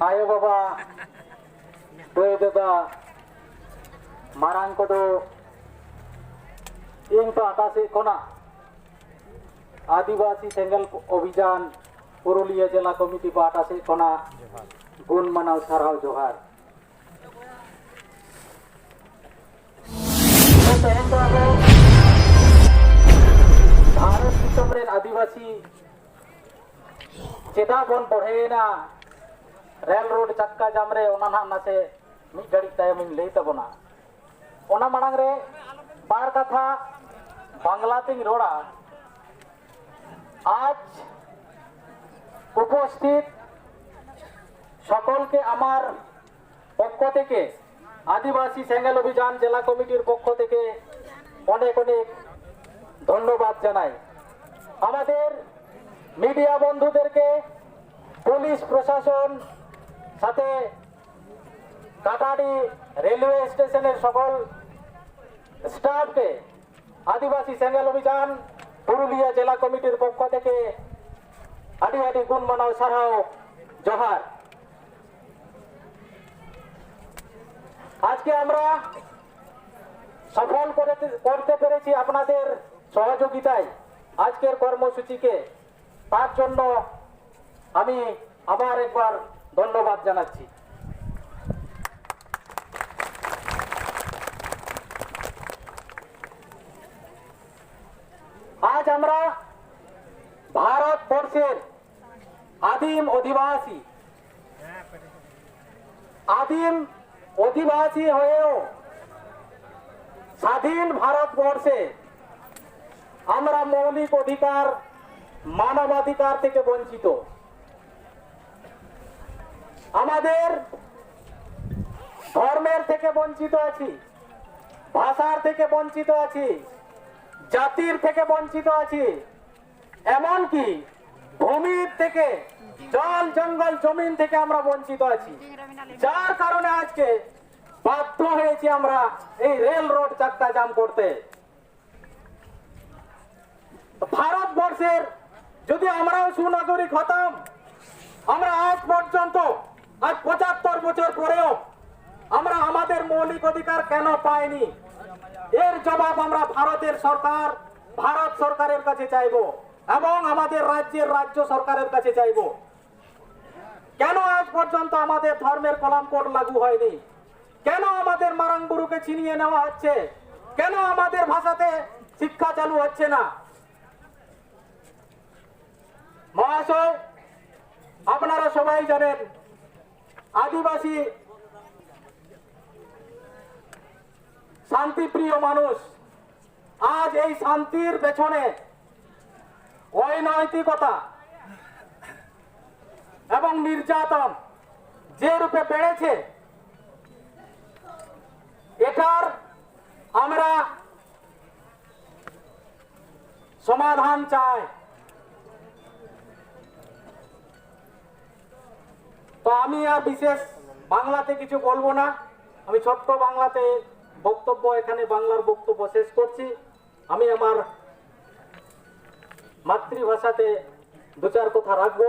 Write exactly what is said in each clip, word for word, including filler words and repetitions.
ᱟᱭᱳ ᱵᱟᱵᱟ, ᱫᱟᱹᱭ ᱫᱟᱫᱟ, ᱢᱟᱨᱟᱝ ᱠᱚᱫᱚ, ᱤᱧ ᱯᱟᱦᱴᱟ ᱥᱮᱫ ᱠᱷᱚᱱᱟᱜ ᱟᱹᱫᱤᱵᱟᱹᱥᱤ ᱥᱮᱸᱜᱮᱞ ᱚᱵᱷᱤᱡᱟᱱ ᱯᱩᱨᱩᱞᱤᱭᱟᱹ ᱡᱮᱞᱟ ᱠᱚᱢᱤᱴᱤ ᱯᱟᱦᱴᱟ ᱥᱮᱫ ᱠᱷᱚᱱᱟᱜ ᱜᱩᱱ ᱢᱟᱱᱟᱣ ᱥᱟᱨᱦᱟᱣ ᱡᱚᱦᱟᱨ᱾ ᱛᱮᱦᱮᱧ ᱫᱚ ᱟᱵᱚ ᱵᱷᱟᱨᱚᱛ ᱫᱤᱥᱚᱢ ᱨᱮᱱ ᱟᱹᱫᱤᱵᱟᱹᱥᱤ ᱪᱮᱫᱟᱜ ᱵᱚᱱ ᱵᱚᱲᱦᱮᱭᱮᱱᱟ ᱨᱮᱞ ᱨᱳᱰ ᱪᱟᱠᱟ ᱡᱟᱢ ᱨᱮ, ᱚᱱᱟ ᱱᱟᱦᱟᱜ ᱱᱟᱥᱮ ᱢᱤᱫ ᱜᱷᱟᱹᱲᱤᱡ ᱛᱟᱭᱚᱢ ᱤᱧ ᱞᱟᱹᱭ ᱛᱟᱵᱚᱱᱟ᱾ ᱚᱱᱟ ᱢᱟᱲᱟᱝ ᱨᱮ ᱵᱟᱨ ᱠᱟᱛᱷᱟ ᱵᱟᱝᱞᱟ ᱛᱤᱧ ᱨᱚᱲᱟ᱾ আজ উপস্থিত সকলকে আমার পক্ষ থেকে, আদিবাসী সেঙ্গেল অভিযান জেলা কমিটির পক্ষ থেকে অনেক অনেক ধন্যবাদ জানাই। আমাদের মিডিয়া বন্ধুদেরকে, পুলিশ প্রশাসন, সাথে কাটারি রেলওয়ে স্টেশনের সকল স্টাফকে আদিবাসী সেঙ্গেল অভিযান পুরুলিয়া জেলা কমিটির পক্ষ থেকে আডি আডি গুণ মানাও, সারহাও, জোহার। আজকে আমরা সফল করে, করতে পেরেছি আপনাদের সহযোগিতায় আজকের কর্মসূচিকে। তার জন্য আমি আবার একবার ধন্যবাদ জানাচ্ছি। আজ আমরা ভারতবর্ষের আদিম অধিবাসী, আদিম অধিবাসী হয়েও স্বাধীন ভারতবর্ষে আমরা মৌলিক অধিকার, মানবাধিকার থেকে বঞ্চিত। আমাদের ধর্মের থেকে বঞ্চিত আছি, ভাষার থেকে বঞ্চিত আছি, জাতির থেকে বঞ্চিত আছি, এমনকি ভূমির থেকে, জল, জঙ্গল, জমিন থেকে আমরা বঞ্চিত আছি, যার কারণে আজকে বাধ্য হয়েছি আমরা এই রেল রোড চাক্কা জাম করতে। ভারতবর্ষের যদি আমরাও সুনাগরিক হতাম, আমরা আজ পর্যন্ত, আজ পঁচাত্তর বছর পরেও আমরা আমাদের মৌলিক অধিকার কেন পাইনি, এর জবাব আমরা ভারতের সরকার, ভারত সরকারের কাছে চাইব এবং আমাদের রাজ্যের রাজ্য সরকারের কাছে চাইব। কেন আজ পর্যন্ত আমাদের ধর্মের কলাম কোড লাগু হয়নি? কেন আমাদের মারাং বুরুকে ছিনিয়ে নেওয়া হচ্ছে? কেন আমাদের ভাষাতে শিক্ষা চালু হচ্ছে না? মহাশয়, আপনারা সবাই জানেন, আদিবাসী শান্তিপ্রিয় মানুষ। আজ এই শান্তির পেছনে অনৈতিকতা এবং নির্যাতন যে রূপে বেড়েছে, এটার আমরা সমাধান চাই। তো আমি আর বিশেষ বাংলাতে কিছু বলবো না, আমি ছোট্ট বাংলাতে বক্তব্য, এখানে বাংলার বক্তব্য শেষ করছি। আমি আমার মাতৃভাষাতে দু চার কথা রাখবো।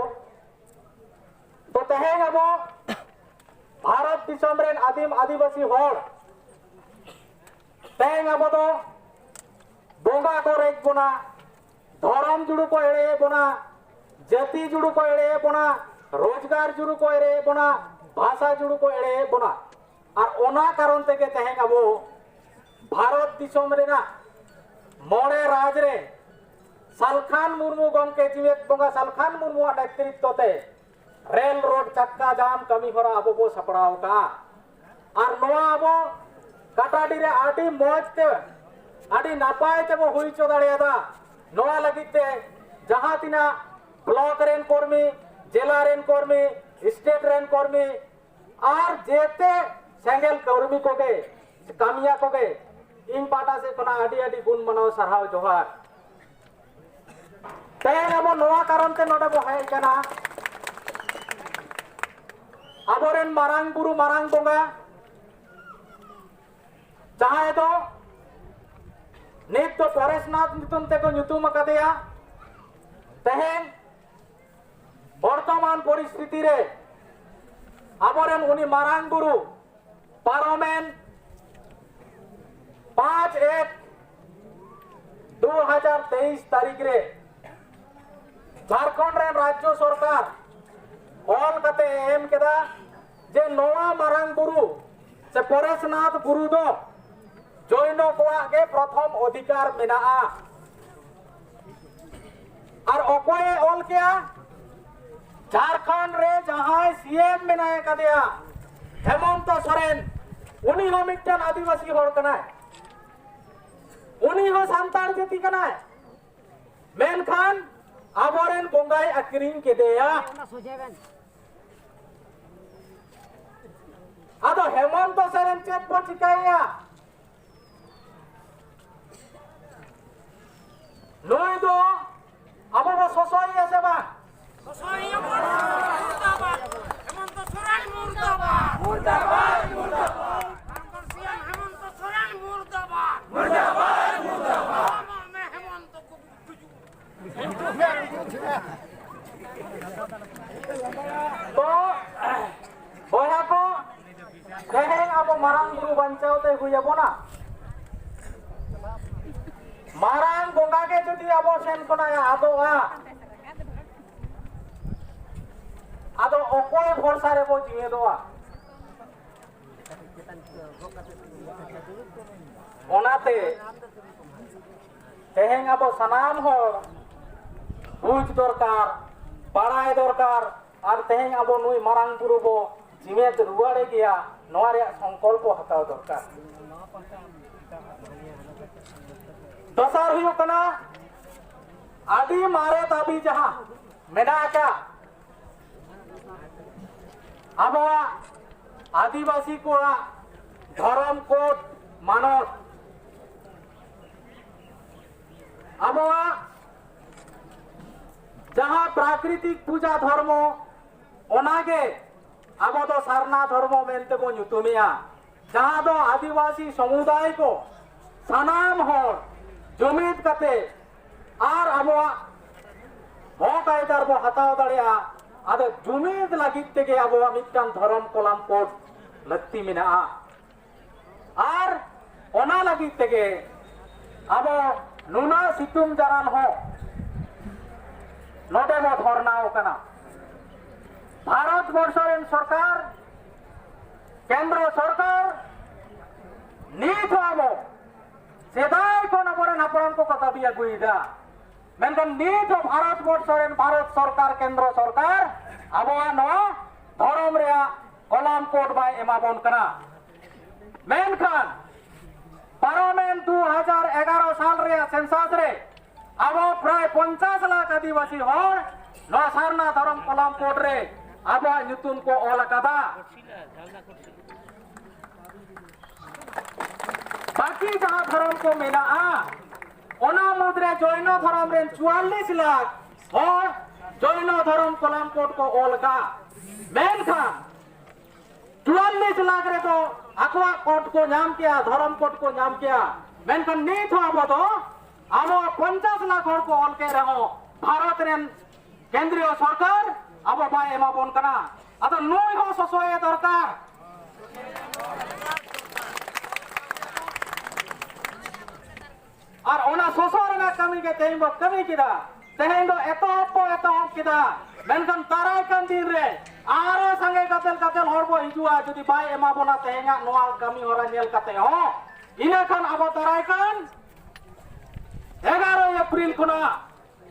ᱛᱚ ᱛᱮᱦᱮᱧ ᱟᱵᱚ ᱵᱷᱟᱨᱚᱛ ᱫᱤᱥᱚᱢ ᱨᱮᱱ ᱟᱹᱫᱤᱢ ᱟᱹᱫᱤᱵᱟᱹᱥᱤ ᱦᱚᱲ, ᱛᱮᱦᱮᱧ ᱟᱵᱚ ᱫᱚ ᱵᱚᱸᱜᱟ ᱠᱚ ᱨᱮᱡ ᱵᱚᱱᱟ, ᱫᱷᱚᱨᱚᱢ ᱡᱩᱲᱩ ᱠᱚ ᱮᱲᱮᱭᱮᱫ ᱵᱚᱱᱟ, ᱡᱟᱹᱛᱤ ᱡᱩᱲᱩ ᱠᱚ ᱮᱲᱮᱭᱮᱫ ᱵᱚᱱᱟ, ᱨᱳᱡᱽᱜᱟᱨ ᱡᱩᱲᱩ ᱠᱚ ᱮᱲᱮᱭᱮᱫ ᱵᱚᱱᱟ, ᱵᱷᱟᱥᱟ ᱡᱩᱲᱩ ᱠᱚ ᱮᱲᱮᱭᱮᱫ ᱵᱚᱱᱟ᱾ ᱟᱨ ᱚᱱᱟ ᱠᱟᱨᱚᱱ ᱛᱮᱜᱮ ᱛᱮᱦᱮᱧ ᱟᱵᱚ ᱵᱷᱟᱨᱚᱛ ᱫᱤᱥᱚᱢ ᱨᱮᱱᱟᱜ ᱢᱚᱬᱮ ᱨᱟᱡᱽ ᱨᱮ ᱥᱟᱞᱠᱷᱟᱱ ᱢᱩᱨᱢᱩ ᱜᱚᱢᱠᱮ, ᱡᱤᱣᱮᱫ ᱵᱚᱸᱜᱟ ᱥᱟᱞᱠᱷᱟᱱ ᱢᱩᱨᱢᱩᱣᱟᱜ ᱱᱮᱛᱨᱤᱛᱵ ᱛᱮ ᱨᱮᱞ ᱨᱳᱰ ᱪᱟᱠᱟ ᱡᱟᱢ ᱠᱟᱹᱢᱤ ᱦᱚᱨᱟ ᱟᱵᱚ ᱵᱚ ᱥᱟᱯᱲᱟᱣ ᱟᱠᱟᱫᱼᱟ᱾ ᱟᱨ ᱱᱚᱣᱟ ᱟᱵᱚ ᱠᱟᱴᱟᱰᱤ ᱨᱮ ᱟᱹᱰᱤ ᱢᱚᱡᱽ ᱛᱮ, ᱟᱹᱰᱤ ᱱᱟᱯᱟᱭ ᱛᱮᱵᱚ ᱦᱩᱭ ᱦᱚᱪᱚ ᱫᱟᱲᱮᱭᱟᱫᱟ᱾ ᱱᱚᱣᱟ ᱞᱟᱹᱜᱤᱫ ᱛᱮ ᱡᱟᱦᱟᱸ ᱛᱤᱱᱟᱹᱜ ᱵᱞᱚᱠ ᱨᱮᱱ ᱠᱚᱨᱢᱤ, ᱡᱮᱞᱟ ᱨᱮᱱ ᱠᱚᱨᱢᱤ, ᱥᱴᱮᱴ ᱨᱮᱱ ᱠᱚᱨᱢᱤ, ᱟᱨ ᱡᱮᱛᱮ ᱥᱮᱸᱜᱮᱞ ᱠᱟᱹᱣᱨᱢᱤ ᱠᱚᱜᱮ, ᱠᱟᱹᱢᱤᱭᱟ ᱠᱚᱜᱮ, ᱤᱧ ᱯᱟᱦᱴᱟ ᱥᱮᱫ ᱠᱷᱚᱱᱟᱜ ᱟᱹᱰᱤ ᱟᱹᱰᱤ ᱜᱩᱱ ᱢᱟᱱᱟᱣ ᱥᱟᱨᱦᱟᱣ ᱡᱚᱦᱟᱨ᱾ ᱛᱮᱦᱮᱧ ᱟᱵᱚ ᱱᱚᱣᱟ ᱠᱟᱨᱚᱱ ᱛᱮ ᱱᱚᱰᱮ ᱵᱚ ᱦᱮᱡ ᱟᱠᱟᱱᱟ, ᱟᱵᱚᱨᱮᱱ ᱢᱟᱨᱟᱝ ᱵᱩᱨᱩ, ᱢᱟᱨᱟᱝ ᱵᱚᱸᱜᱟ, ᱡᱟᱦᱟᱸᱭ ᱫᱚ ᱱᱤᱛ ᱫᱚ ᱯᱚᱨᱮᱥᱱᱟᱛᱷ ᱧᱩᱛᱩᱢ ᱛᱮᱠᱚ ᱧᱩᱛᱩᱢ ᱟᱠᱟᱫᱮᱭᱟ, ᱛᱮᱦᱮᱧ ᱵᱚᱨᱛᱚᱢᱟᱱ ᱯᱚᱨᱤᱥᱛᱷᱤᱛᱤ ᱨᱮ ᱟᱵᱚᱨᱮᱱ ᱩᱱᱤ ᱢᱟᱨᱟᱝ ᱵᱩᱨᱩ ᱯᱟᱨᱚᱢᱮᱱ ᱯᱟᱸᱪ ᱮᱠ ᱫᱩ ᱦᱟᱡᱟᱨ ᱛᱮᱭᱤᱥ ᱛᱟᱹᱨᱤᱠᱷ ᱨᱮ ᱡᱷᱟᱲᱠᱷᱚᱸᱰ ᱨᱮᱱ ᱨᱟᱡᱽᱡᱚ ᱥᱚᱨᱠᱟᱨ ᱚᱞ ᱠᱟᱛᱮ ᱮ ᱮᱢ ᱠᱮᱫᱟ ᱡᱮ ᱱᱚᱣᱟ ᱢᱟᱨᱟᱝ ᱵᱩᱨᱩ ᱥᱮ ᱯᱚᱨᱮᱥᱱᱟᱛᱷ ᱵᱩᱨᱩ ᱫᱚ ᱡᱳᱭᱱᱚ ᱠᱚᱣᱟᱜ ᱜᱮ ᱯᱨᱚᱛᱷᱚᱢ ᱚᱫᱷᱤᱠᱟᱨ ᱢᱮᱱᱟᱜᱼᱟ᱾ ᱟᱨ ᱚᱠᱚᱭᱮ ᱚᱞ ᱠᱮᱜᱼᱟ? ᱡᱷᱟᱲᱠᱷᱚᱸᱰ ᱨᱮ ᱡᱟᱦᱟᱸᱭ ᱥᱤ ᱮᱢ ᱢᱮᱱᱟᱭ ᱠᱟᱫᱮᱭᱟ, ᱦᱮᱢᱚᱱᱛᱚ ᱥᱚᱨᱮᱱ, ᱩᱱᱤ ᱦᱚᱸ ᱢᱤᱫᱴᱟᱝ ᱟᱹᱫᱤᱵᱟᱹᱥᱤ ᱦᱚᱲ ᱠᱟᱱᱟᱭ, ᱩᱱᱤ ᱦᱚᱸ ᱥᱟᱱᱛᱟᱲ ᱡᱟᱹᱛᱤ ᱠᱟᱱᱟᱭ᱾ ᱢᱮᱱᱠᱷᱟᱱ ᱟᱵᱚᱨᱮᱱ ᱵᱚᱸᱜᱟᱭ ᱟᱹᱠᱷᱨᱤᱧ ᱠᱮᱫᱮᱭᱟ᱾ ᱟᱫᱚ ᱦᱮᱢᱚᱱᱛᱚ ᱥᱚᱨᱮᱱ ᱪᱮᱫ ᱵᱚ ᱪᱤᱠᱟᱹᱭᱮᱭᱟ? ᱱᱩᱭ ᱫᱚ ᱟᱵᱚ ᱵᱚ ᱥᱚᱥᱚᱭᱮᱭᱟ ᱥᱮ ᱵᱟᱝ? ᱥᱚᱥᱚᱭᱮᱭᱟ ᱵᱚᱱ᱾ ᱢᱩᱨᱫᱟᱵᱟᱫ᱾ ᱦᱮᱢᱚᱱᱛᱚ ᱥᱚᱨᱮᱱ ᱢᱩᱨᱫᱟᱵᱟᱫ᱾ ᱢᱩᱨᱫᱟᱵᱟᱫ, ᱢᱩᱨᱫᱟᱵᱟᱫ᱾ ᱵᱟᱝ ᱵᱚᱱ ᱥᱤ ᱮᱢ ᱦᱮᱢᱚᱱᱛᱚ ᱥᱚᱨᱮᱱ ᱢᱩᱨᱫᱟᱵᱟᱫ᱾ ᱢᱩᱨᱫᱟᱵᱟᱫ, ᱢᱩᱨᱫᱟᱵᱟᱫ᱾ ᱠᱚᱢᱚᱜ ᱢᱮ ᱦᱮᱢᱚᱱᱛᱚ ᱠᱚ ᱜᱩᱡᱩᱜ᱾ ᱛᱚ, ᱵᱚᱭᱦᱟ ᱠᱚ, ᱛᱮᱦᱮᱧ ᱟᱵᱚ ᱢᱟᱨᱟᱝ ᱵᱩᱨᱩ ᱵᱟᱧᱪᱟᱣ ᱛᱮ ᱦᱩᱭ ᱟᱵᱚᱱᱟ᱾ ᱢᱟᱨᱟᱝ ᱵᱚᱸᱜᱟ ᱜᱮ ᱡᱩᱫᱤ ᱟᱵᱚ ᱥᱮᱱ ᱠᱷᱚᱱᱟᱜ ᱮ ᱟᱫᱚᱜᱼᱟ, ᱟᱫᱚ ᱚᱠᱚᱭ ᱵᱷᱚᱨᱥᱟ ᱨᱮᱵᱚ ᱡᱤᱣᱮᱫᱚᱜᱼᱟ? ᱚᱱᱟᱛᱮ ᱛᱮᱦᱮᱧ ᱟᱵᱚ ᱥᱟᱱᱟᱢ ᱦᱚᱲ ᱵᱩᱡᱽ ᱫᱚᱨᱠᱟᱨ, ᱵᱟᱲᱟᱭ ᱫᱚᱨᱠᱟᱨ, ᱟᱨ ᱛᱮᱦᱮᱧ ᱟᱵᱚ ᱱᱩᱭ ᱢᱟᱨᱟᱝ ᱵᱩᱨᱩ ᱵᱚ ᱡᱤᱣᱮᱫ ᱨᱩᱣᱟᱹᱲᱮ ᱜᱮᱭᱟ, ᱱᱚᱣᱟ ᱨᱮᱭᱟᱜ ᱥᱚᱝᱠᱚᱞᱯᱚ ᱦᱟᱛᱟᱣ ᱫᱚᱨᱠᱟᱨ᱾ ᱫᱚᱥᱟᱨ ᱦᱩᱭᱩᱜ ᱠᱟᱱᱟ, ᱟᱹᱰᱤ ᱢᱟᱨᱮ ᱫᱟᱹᱵᱤ ᱡᱟᱦᱟᱸ ᱢᱮᱱᱟᱜ ᱟᱠᱟᱫ, ᱟᱵᱚᱣᱟᱜ ᱟᱹᱫᱤᱵᱟᱹᱥᱤ ᱠᱚᱣᱟᱜ ᱫᱷᱚᱨᱚᱢ ᱠᱳᱰ ᱢᱟᱱᱚᱛ, ᱟᱵᱚᱣᱟᱜ ᱡᱟᱦᱟᱸ ᱯᱨᱟᱠᱨᱤᱛᱤᱠ ᱯᱩᱡᱟ ᱫᱷᱚᱨᱢᱚ, ᱚᱱᱟᱜᱮ ᱟᱵᱚ ᱫᱚ ᱥᱟᱨᱱᱟ ᱫᱷᱚᱨᱢᱚ ᱢᱮᱱᱛᱮ ᱵᱚ ᱧᱩᱛᱩᱢᱮᱜᱼᱟ᱾ ᱡᱟᱦᱟᱸ ᱫᱚ ᱟᱹᱫᱤᱵᱟᱹᱥᱤ ᱥᱚᱢᱩᱫᱟᱭ ᱠᱚ ᱥᱟᱱᱟᱢ ᱦᱚᱲ ᱡᱩᱢᱤᱫ ᱠᱟᱛᱮ ᱟᱨ ᱟᱵᱚᱣᱟᱜ ᱦᱚᱠ ᱟᱹᱭᱫᱟᱹᱨ ᱵᱚ ᱦᱟᱛᱟᱣ ᱫᱟᱲᱮᱭᱟᱜᱼᱟ, ᱟᱫᱚ ᱡᱩᱢᱤᱫ ᱞᱟᱹᱜᱤᱫ ᱛᱮᱜᱮ ᱟᱵᱚᱣᱟᱜ ᱢᱤᱫᱴᱟᱝ ᱫᱷᱚᱨᱚᱢ ᱠᱚᱞᱟᱢ ᱠᱳᱰ ᱞᱟᱹᱠᱛᱤ ᱢᱮᱱᱟᱜᱼᱟ᱾ ᱟᱨ ᱚᱱᱟ ᱞᱟᱹᱜᱤᱫ ᱛᱮᱜᱮ ᱟᱵᱚ ᱱᱩᱱᱟᱹᱜ ᱥᱤᱛᱩᱝ ᱡᱟᱨᱟᱞ ᱦᱚᱸ ᱱᱚᱰᱮ ᱵᱚ ᱫᱷᱚᱨᱱᱟᱣ ᱠᱟᱱᱟ᱾ ᱵᱷᱟᱨᱚᱛ ᱵᱚᱨᱥᱚ ᱨᱮᱱ ᱥᱚᱨᱠᱟᱨ, ᱠᱮᱱᱫᱨᱚ ᱥᱚᱨᱠᱟᱨ, ᱱᱤᱛ ᱦᱚᱸ ᱟᱵᱚ ᱥᱮᱫᱟᱭ ᱠᱷᱚᱱ ᱟᱵᱚᱨᱮᱱ ᱦᱟᱯᱲᱟᱢ ᱠᱚᱠᱚ ᱫᱟᱹᱵᱤ ᱟᱹᱜᱩᱭᱮᱫᱟ, ᱢᱮᱱᱠᱷᱟᱱ ᱱᱤᱛ ᱦᱚᱸ ᱵᱷᱟᱨᱚᱛ ᱵᱚᱨᱥᱚ ᱨᱮᱱ ᱵᱷᱟᱨᱚᱛ ᱥᱚᱨᱠᱟᱨ, ᱠᱮᱱᱫᱨᱚ ᱥᱚᱨᱠᱟᱨ ᱟᱵᱚᱣᱟᱜ ᱱᱚᱣᱟ ᱫᱷᱚᱨᱚᱢ ᱨᱮᱭᱟᱜ ᱠᱚᱞᱟᱢ ᱠᱳᱰ ᱵᱟᱭ ᱮᱢᱟᱵᱚᱱ ᱠᱟᱱᱟ᱾ ᱢᱮᱱᱠᱷᱟᱱ ᱯᱟᱨᱚᱢᱮᱱ ᱫᱩ ᱦᱟᱡᱟᱨ ᱮᱜᱟᱨᱚ ᱥᱟᱞ ᱨᱮᱭᱟᱜ ᱥᱮᱱᱥᱟᱥ ᱨᱮ ᱟᱵᱚ ᱯᱨᱟᱭ ᱯᱚᱧᱪᱟᱥ ᱞᱟᱠᱷ ᱟᱹᱫᱤᱵᱟᱹᱥᱤ ᱦᱚᱲ ᱱᱚᱣᱟ ᱥᱟᱨᱱᱟ ᱫᱷᱚᱨᱚᱢ ᱠᱚᱞᱟᱢ ᱠᱳᱰ ᱨᱮ ᱟᱵᱚᱣᱟᱜ ᱧᱩᱛᱩᱢ ᱠᱚ ᱚᱞ ᱟᱠᱟᱫᱟ᱾ ᱵᱟᱹᱠᱤ ᱡᱟᱦᱟᱸ ᱫᱷᱚᱨᱚᱢ ᱠᱚ ᱢᱮᱱᱟᱜᱼᱟ, ᱚᱱᱟ ᱢᱩᱫᱽᱨᱮ ᱡᱚᱭᱱᱚ ᱫᱷᱚᱨᱚᱢ ᱨᱮᱱ ᱪᱩᱣᱟᱞᱞᱤᱥ ᱞᱟᱠᱷ ᱦᱚᱲ ᱡᱚᱭᱱᱚ ᱫᱷᱚᱨᱚᱢ ᱠᱚᱞᱟᱢ ᱠᱳᱰ ᱠᱚ ᱚᱞ ᱟᱠᱟᱫ᱾ ᱢᱮᱱᱠᱷᱟᱱ ᱪᱩᱣᱟᱞᱞᱤᱥ ᱞᱟᱠᱷ ᱨᱮᱫᱚ ᱟᱠᱚᱣᱟᱜ ᱠᱳᱰ ᱠᱚ ᱧᱟᱢ ᱠᱮᱭᱟ, ᱫᱷᱚᱨᱚᱢ ᱠᱳᱰ ᱠᱚ ᱧᱟᱢ ᱠᱮᱭᱟ᱾ ᱢᱮᱱᱠᱷᱟᱱ ᱱᱤᱛ ᱦᱚᱸ ᱟᱵᱚ ᱫᱚ ᱟᱵᱚ ᱯᱚᱧᱪᱟᱥ ᱞᱟᱠᱷ ᱦᱚᱲ ᱠᱚ ᱚᱞ ᱠᱮᱫ ᱨᱮᱦᱚᱸ ᱵᱷᱟᱨᱚᱛ ᱨᱮᱱ ᱠᱮᱱᱫᱨᱤᱭᱚ ᱥᱚᱨᱠᱟᱨ ᱟᱵᱚ ᱵᱟᱭ ᱮᱢᱟ ᱵᱚᱱ ᱠᱟᱱᱟ᱾ ᱟᱫᱚ ᱱᱩᱭ ᱦᱚᱸ ᱥᱚᱥᱚᱭᱮ ᱫᱚᱨᱠᱟᱨ᱾ ᱟᱨ ᱚᱱᱟ ᱥᱚᱥᱚ ᱨᱮᱱᱟᱜ ᱠᱟᱹᱢᱤ ᱜᱮ ᱛᱮᱦᱮᱧ ᱵᱚ ᱠᱟᱹᱢᱤ ᱠᱮᱫᱟ᱾ ᱛᱮᱦᱮᱧ ᱫᱚ ᱮᱛᱚᱦᱚᱵ ᱵᱚ ᱮᱛᱚᱦᱚᱵ ᱠᱮᱫᱟ, ᱢᱮᱱᱠᱷᱟᱱ ᱫᱟᱨᱟᱭ ᱠᱟᱱ ᱫᱤᱱ ᱨᱮ ᱟᱨᱚ ᱥᱟᱸᱜᱮ ᱜᱟᱫᱮᱞ ᱜᱟᱫᱮᱞ ᱦᱚᱲ ᱵᱚ ᱦᱤᱡᱩᱜᱼᱟ᱾ ᱡᱩᱫᱤ ᱵᱟᱭ ᱮᱢᱟ ᱵᱚᱱᱟ ᱛᱮᱦᱮᱧᱟᱜ ᱱᱚᱣᱟ ᱠᱟᱹᱢᱤ ᱦᱚᱨᱟ ᱧᱮᱞ ᱠᱟᱛᱮ ᱦᱚᱸ, ᱤᱱᱟᱹ ᱠᱷᱟᱱ ᱟᱵᱚ ᱫᱟᱨᱟᱭ ᱠᱟᱱ ᱮᱜᱟᱨᱚ ᱮᱯᱨᱤᱞ ᱠᱷᱚᱱᱟᱜ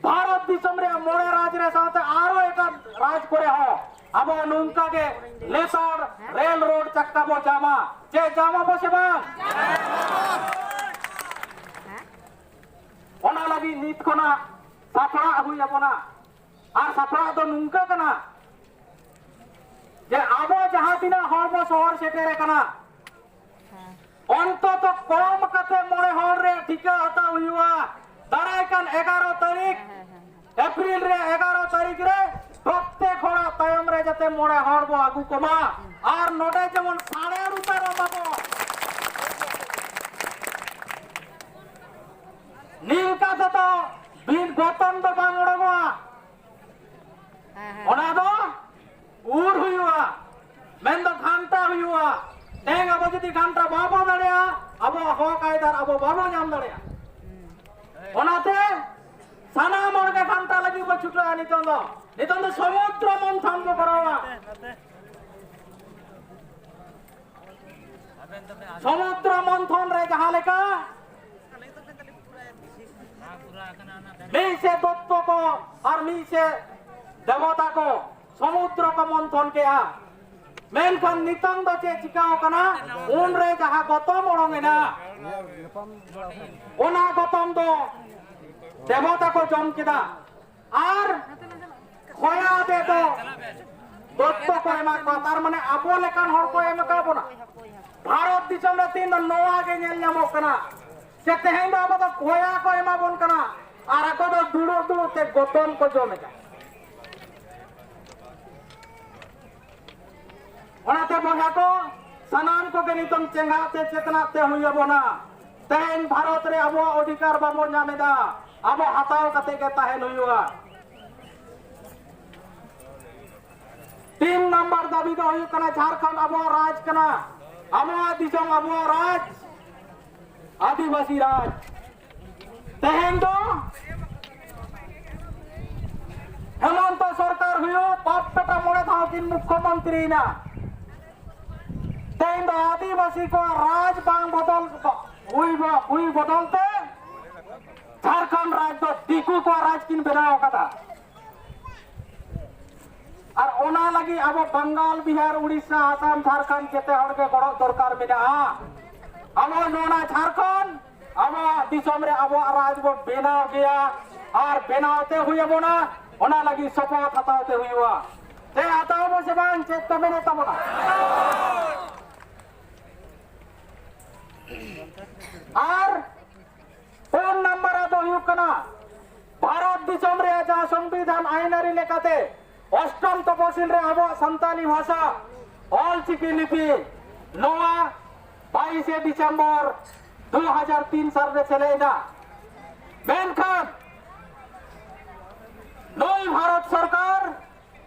ᱵᱷᱟᱨᱚᱛ ᱫᱤᱥᱚᱢ ᱨᱮᱭᱟᱜ ᱢᱚᱬᱮ ᱨᱟᱡᱽ ᱨᱮ ᱥᱟᱶᱛᱮ ᱟᱨᱚ ᱮᱴᱟᱜ ᱨᱟᱡᱽ ᱠᱚᱨᱮ ᱦᱚᱸ ᱟᱵᱚ ᱱᱚᱝᱠᱟ ᱜᱮ ᱞᱮᱛᱟᱲ ᱨᱮᱞ ᱨᱳᱰ ᱪᱟᱠᱟ ᱵᱚ ᱡᱟᱢᱟ᱾ ᱪᱮᱫ ᱡᱟᱢ ᱟᱵᱚ ᱥᱮ ᱵᱟᱝ? ᱚᱱᱟ ᱞᱟᱹᱜᱤᱫ ᱱᱤᱛ ᱠᱷᱚᱱᱟᱜ ᱥᱟᱯᱲᱟᱜ ᱦᱩᱭ ᱟᱵᱚᱱᱟ᱾ ᱟᱨ ᱥᱟᱯᱲᱟᱜ ᱫᱚ ᱱᱚᱝᱠᱟ ᱠᱟᱱᱟ ᱡᱮ ᱟᱵᱚ ᱡᱟᱦᱟᱸ ᱛᱤᱱᱟᱹᱜ ᱦᱚᱲ ᱵᱚ ᱥᱚᱦᱚᱨ ᱥᱮᱴᱮᱨ ᱟᱠᱟᱱᱟ, ᱚᱱᱛᱚᱛᱚ ᱠᱚᱢ ᱠᱟᱛᱮ ᱢᱚᱬᱮ ᱦᱚᱲ ᱨᱮ ᱴᱷᱤᱠᱟᱹ ᱦᱟᱛᱟᱣ ᱦᱩᱭᱩᱜᱼᱟ᱾ ᱫᱟᱨᱟᱭ ᱠᱟᱱ ᱮᱜᱟᱨᱚ ᱛᱟᱹᱨᱤᱠᱷ ᱮᱯᱨᱤᱞ ᱨᱮ, ᱮᱜᱟᱨᱚ ᱛᱟᱹᱨᱤᱠᱷ ᱨᱮ ᱯᱨᱚᱛᱮᱠ ᱦᱚᱲᱟᱜ ᱛᱟᱭᱚᱢ ᱨᱮ ᱡᱟᱛᱮ ᱢᱚᱬᱮ ᱦᱚᱲ ᱵᱚ ᱟᱹᱜᱩ ᱠᱚᱢᱟ᱾ ᱟᱨ ᱱᱚᱰᱮ ᱡᱮᱢᱚᱱ ᱥᱟᱲᱮ ᱩᱛᱟᱹᱨ ᱵᱟᱵᱚ, ᱱᱤᱝᱠᱟ ᱛᱮᱫᱚ ᱵᱤᱱ ᱜᱚᱛᱚᱱ ᱫᱚ ᱵᱟᱝ ᱚᱰᱚᱠᱚᱜᱼᱟ᱾ ᱦᱮᱸ, ᱦᱮᱸ᱾ ᱚᱱᱟ ᱫᱚ ᱡᱩᱫᱤ ᱜᱷᱟᱱᱴᱟ ᱵᱟᱵᱚ ᱫᱟᱲᱮᱭᱟᱜᱼᱟ, ᱟᱵᱚᱣᱟᱜ ᱦᱚᱠ ᱟᱹᱭᱫᱟᱹᱨ ᱟᱵᱚ ᱵᱟᱵᱚ ᱧᱟᱢ ᱫᱟᱲᱮᱭᱟᱜᱼᱟ᱾ ᱚᱱᱟᱛᱮ ᱥᱟᱱᱟᱢ ᱦᱚᱲ ᱜᱮ ᱜᱷᱟᱱᱴᱟ ᱞᱟᱹᱜᱤᱫ ᱵᱚ ᱪᱷᱩᱴᱟᱹᱜᱼᱟ᱾ ᱱᱤᱛᱚᱝ ᱫᱚ, ᱱᱤᱛᱚᱝ ᱫᱚ ᱥᱚᱢᱩᱫᱨᱚ ᱢᱚᱱᱛᱷᱚᱱ ᱵᱚ ᱠᱚᱨᱟᱣᱟ᱾ ᱥᱚᱢᱩᱫᱨᱚ ᱢᱚᱱᱛᱷᱚᱱ ᱨᱮ ᱡᱟᱦᱟᱸ ᱞᱮᱠᱟ ᱢᱤᱫ ᱥᱮᱫ ᱫᱚᱛᱛᱚ ᱠᱚ ᱟᱨ ᱢᱤᱫ ᱥᱮᱫ ᱫᱮᱵᱚᱛᱟ ᱠᱚ ᱥᱚᱢᱩᱫᱨᱚ ᱠᱚ ᱢᱚᱱᱛᱷᱚᱱ ᱠᱮᱜᱼᱟ᱾ ᱢᱮᱱᱠᱷᱟᱱ ᱱᱤᱛᱚᱝ ᱫᱚ ᱪᱮᱫ ᱪᱤᱠᱟᱹᱣ ᱠᱟᱱᱟ? ᱩᱱᱨᱮ ᱡᱟᱦᱟᱸ ᱜᱚᱛᱚᱢ ᱚᱲᱚᱝ ᱮᱱᱟ, ᱚᱱᱟ ᱜᱚᱛᱚᱢ ᱫᱚ ᱫᱮᱵᱚᱛᱟ ᱠᱚ ᱡᱚᱢ ᱠᱮᱫᱟ᱾ ᱟᱨ ᱠᱷᱚᱭᱟ ᱟᱛᱮ ᱫᱚ ᱫᱚᱛᱛᱚ ᱠᱚ ᱮᱢᱟ ᱠᱚᱣᱟ, ᱛᱟᱨ ᱢᱟᱱᱮ ᱟᱵᱚ ᱞᱮᱠᱟᱱ ᱦᱚᱲ ᱠᱚ ᱮᱢ ᱟᱠᱟᱫ ᱵᱚᱱᱟ᱾ ᱵᱷᱟᱨᱚᱛ ᱫᱤᱥᱚᱢ ᱨᱮ ᱛᱤᱦᱤᱧ ᱫᱚ ᱱᱚᱣᱟ ᱜᱮ ᱧᱮᱞ ᱧᱟᱢᱚᱜ ᱠᱟᱱᱟ ᱡᱮ ᱛᱮᱦᱮᱧ ᱫᱚ ᱟᱵᱚ ᱫᱚ ᱠᱷᱚᱭᱟ ᱠᱚ ᱮᱢᱟ ᱵᱚᱱ ᱠᱟᱱᱟ ᱟᱨ ᱟᱠᱚ ᱫᱚ ᱫᱩᱲᱩᱵ ᱫᱩᱲᱩᱵ ᱛᱮ ᱜᱚᱛᱚᱢ ᱠᱚ ᱡᱚᱢ ᱮᱫᱟ᱾ ᱚᱱᱟᱛᱮ ᱵᱚᱭᱦᱟ ᱠᱚ, ᱥᱟᱱᱟᱢ ᱠᱚᱜᱮ ᱱᱤᱛᱚᱝ ᱪᱮᱸᱜᱷᱟᱜ ᱛᱮ ᱪᱮᱛᱱᱟᱜ ᱛᱮ ᱦᱩᱭ ᱟᱵᱚᱱᱟ᱾ ᱛᱮᱦᱮᱧ ᱵᱷᱟᱨᱚᱛ ᱨᱮ ᱟᱵᱚᱣᱟᱜ ᱚᱫᱷᱤᱠᱟᱨ ᱵᱟᱵᱚᱱ ᱧᱟᱢ ᱮᱫᱟ, ᱟᱵᱚ ᱦᱟᱛᱟᱣ ᱠᱟᱛᱮ ᱜᱮ ᱛᱟᱦᱮᱱ ᱦᱩᱭᱩᱜᱼᱟ᱾ ᱛᱤᱱ ᱱᱟᱢᱵᱟᱨ ᱫᱟᱹᱵᱤ ᱫᱚ ᱦᱩᱭᱩᱜ ᱠᱟᱱᱟ, ᱡᱷᱟᱲᱠᱷᱚᱸᱰ ᱟᱵᱚᱣᱟᱜ ᱨᱟᱡᱽ ᱠᱟᱱᱟ, ᱟᱵᱚᱣᱟᱜ ᱫᱤᱥᱚᱢ ᱟᱵᱚᱣᱟᱜ ᱨᱟᱡᱽ, ᱟᱹᱫᱤᱵᱟᱹᱥᱤ ᱨᱟᱡᱽ᱾ ᱛᱮᱦᱮᱧ ᱫᱚ ᱦᱮᱢᱚᱱᱛᱚ ᱥᱚᱨᱠᱟᱨ ᱦᱩᱭᱩᱜ, ᱵᱟᱯ ᱵᱮᱴᱟ ᱢᱚᱬᱮ ᱫᱷᱟᱣ ᱠᱤᱱ ᱢᱩᱠᱷᱭᱚᱢᱚᱱᱛᱨᱤᱭᱮᱱᱟ᱾ ᱛᱮᱦᱮᱧ ᱫᱚ ᱟᱹᱫᱤᱵᱟᱹᱥᱤ ᱠᱚᱣᱟᱜ ᱨᱟᱡᱽ ᱵᱟᱝ ᱵᱚᱫᱚᱞ, ᱦᱩᱭ ᱵᱚ-, ᱦᱩᱭ ᱵᱚᱫᱚᱞ ᱛᱮ ᱡᱷᱟᱲᱠᱷᱚᱸᱰ ᱨᱟᱡᱽ ᱫᱚ ᱫᱤᱠᱩ ᱠᱚᱣᱟᱜ ᱨᱟᱡᱽ ᱠᱤᱱ ᱵᱮᱱᱟᱣ ᱟᱠᱟᱫᱟ᱾ ᱟᱨ ᱚᱱᱟ ᱞᱟᱹᱜᱤᱫ ᱟᱵᱚ ᱵᱟᱝᱜᱟᱞ, ᱵᱤᱦᱟᱨ, ᱩᱲᱤᱥᱥᱟ, ᱟᱥᱟᱢ, ᱡᱷᱟᱲᱠᱷᱚᱸᱰ ᱡᱮᱛᱮ ᱦᱚᱲ ᱜᱮ ᱜᱚᱲᱚ ᱫᱚᱨᱠᱟᱨ ᱢᱮᱱᱟᱜᱼᱟ᱾ ᱟᱵᱚ ᱱᱚᱣᱟ ᱡᱷᱟᱲᱠᱷᱚᱸᱰ ᱟᱵᱚᱣᱟᱜ ᱫᱤᱥᱚᱢ ᱨᱮ ᱟᱵᱚᱣᱟᱜ ᱨᱟᱡᱽ ᱵᱚ ᱵᱮᱱᱟᱣ ᱜᱮᱭᱟ ᱟᱨ ᱵᱮᱱᱟᱣ ᱛᱮ ᱦᱩᱭ ᱟᱵᱚᱱᱟ᱾ ᱚᱱᱟ ᱞᱟᱹᱜᱤᱫ ᱥᱚᱯᱚᱛ ᱦᱟᱛᱟᱣ ᱛᱮ ᱦᱩᱭᱩᱜᱼᱟ᱾ ᱪᱮ ᱦᱟᱛᱟᱣ ᱟᱵᱚ ᱥᱮ ᱵᱟᱝ? ᱪᱮᱫ ᱯᱮ ᱢᱮᱱᱮᱫ ᱛᱟᱵᱚᱱᱟ? ᱟᱨ ᱯᱩᱱ ᱱᱟᱢᱵᱟᱨ ᱫᱚ ᱦᱩᱭᱩᱜ ᱠᱟᱱᱟ, ᱵᱷᱟᱨᱚᱛ ᱫᱤᱥᱚᱢ ᱨᱮᱭᱟᱜ ᱡᱟᱦᱟᱸ ᱥᱚᱝᱵᱤᱫᱷᱟᱱ ᱟᱹᱭᱤᱱ ᱟᱹᱨᱤ ᱞᱮᱠᱟᱛᱮ ᱚᱥᱴᱚᱢ ᱛᱚᱯᱚᱥᱤᱞ ᱨᱮ ᱟᱵᱚᱣᱟᱜ ᱥᱟᱱᱛᱟᱞᱤ ᱵᱷᱟᱥᱟ ᱚᱞ ᱪᱤᱠᱤ ᱞᱤᱯᱤ ᱱᱚᱣᱟ ᱵᱟᱭᱤᱥᱮ ᱰᱤᱥᱮᱢᱵᱚᱨ ᱫᱩ ᱦᱟᱡᱟᱨ ᱛᱤᱱ ᱥᱟᱞ ᱨᱮ ᱥᱮᱞᱮᱫ ᱮᱱᱟ᱾ ᱢᱮᱱᱠᱷᱟᱱ ᱱᱩᱭ ᱵᱷᱟᱨᱚᱛ ᱥᱚᱨᱠᱟᱨ